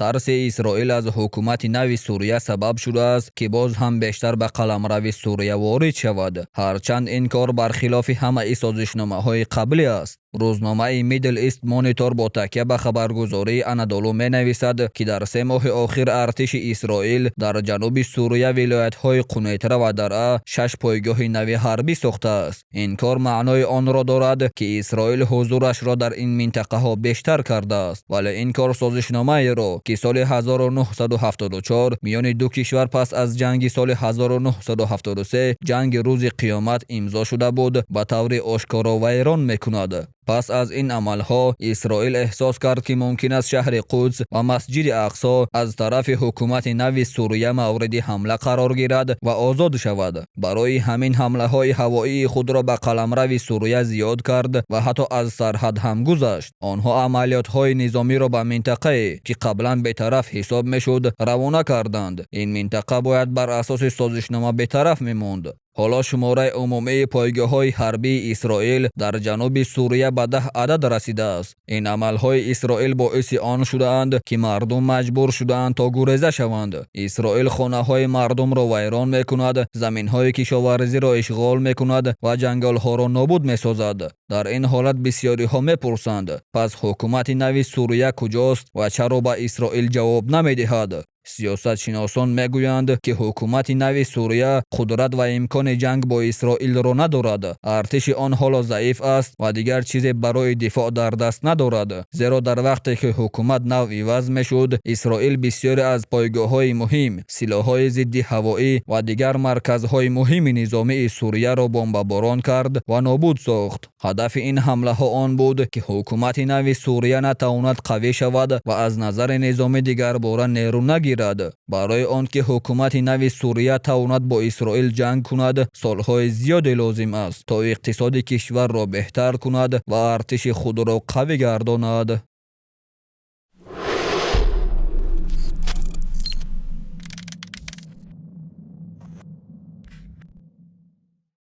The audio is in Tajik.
Тарси Исроил аз ҳукумати нави Сурия сабаб шудааст, ки боз ҳам бештар ба қаламрави Сурия ворид шавад, ҳарчанд ин кор бархилофи ҳамаи созишномаҳои қаблӣ аст. Рӯзномаи Middle East Monitor бо такя ба хабаргузории Анадолу менависад, ки дар 3 моҳи охир артиши Исроил дар ҷануби Сурия, вилоятҳои Қунайтра ва Даръа, шаш пойгоҳи нави ҳарбӣ сохтааст. Ин кор маънои онро дорад, ки Исроил ҳузурашро дар ин минтақаҳо бештар кардааст. Вале ин кор созишномаеро, ки соли 1974 миёни ду кишвар пас аз ҷанги соли 1973, ҷанги рӯзи қиёмат, имзо шуда буд, ба таври ошкоро вайрон мекунад. Пас аз ин амалҳо Исроил эҳсос кард, ки мумкин аст шаҳри Қудс ва Масҷиди Ақсо аз тарафи ҳукумати нави Сурия мавриди ҳамла қарор гирад ва озод шавад. Барои ҳамин ҳамлаҳои ҳавоии худро ба қаламрави Сурия зиёд кард ва ҳатто аз сарҳад ҳам гузашт. Онҳо амалиётҳои низомиро ба минтақае, ки қаблан бетараф ҳисоб мешуд, равона карданд. Ин минтақа бояд бар асоси созишнома бетараф мемонд. Ҳоло шумораи умумии пойгоҳҳои ҳарбии Исроил дар ҷануби Сурия ба 10 адад расидааст. Ин амалҳои Исроил боиси он шудаанд, ки мардум маҷбур шудаанд, то гуреза шаванд. Исроил хонаҳои мардумро вайрон мекунад, заминҳои кишоварзиро ишғол мекунад ва ҷангалҳоро нобуд месозад. Дар ин ҳолат бисёриҳо мепурсанд: пас ҳукумати нави Сурия куҷост ва чаро ба Исроил ҷавоб намедиҳад? Сиёсатшиносон мегӯянд, ки ҳукумати нави Сурия қудрат ва имкони ҷанг бо Исроилро надорад. Артиши он ҳоло заиф аст ва дигар чизе барои дифоъ дар даст надорад, зеро дар вақте ки ҳукумат нав иваз мешуд, Исроил бисёре аз пойгоҳҳои муҳим, силоҳҳои зидди ҳавоӣ ва дигар марказҳои муҳими низомии Сурияро бомбаборон кард ва нобуд сохт. Ҳадафи ин ҳамлаҳо он буд, ки ҳукумати нави Сурия натавонад қавӣ шавад ва аз назари низомӣ дигарбора нерӯ нагирад. Барои он ки ҳукумати нави Сурия тавонад бо Исроил ҷанг кунад, солҳои зиёде лозим аст, то иқтисоди кишварро беҳтар кунад ва артиши худро қавӣ гардонад.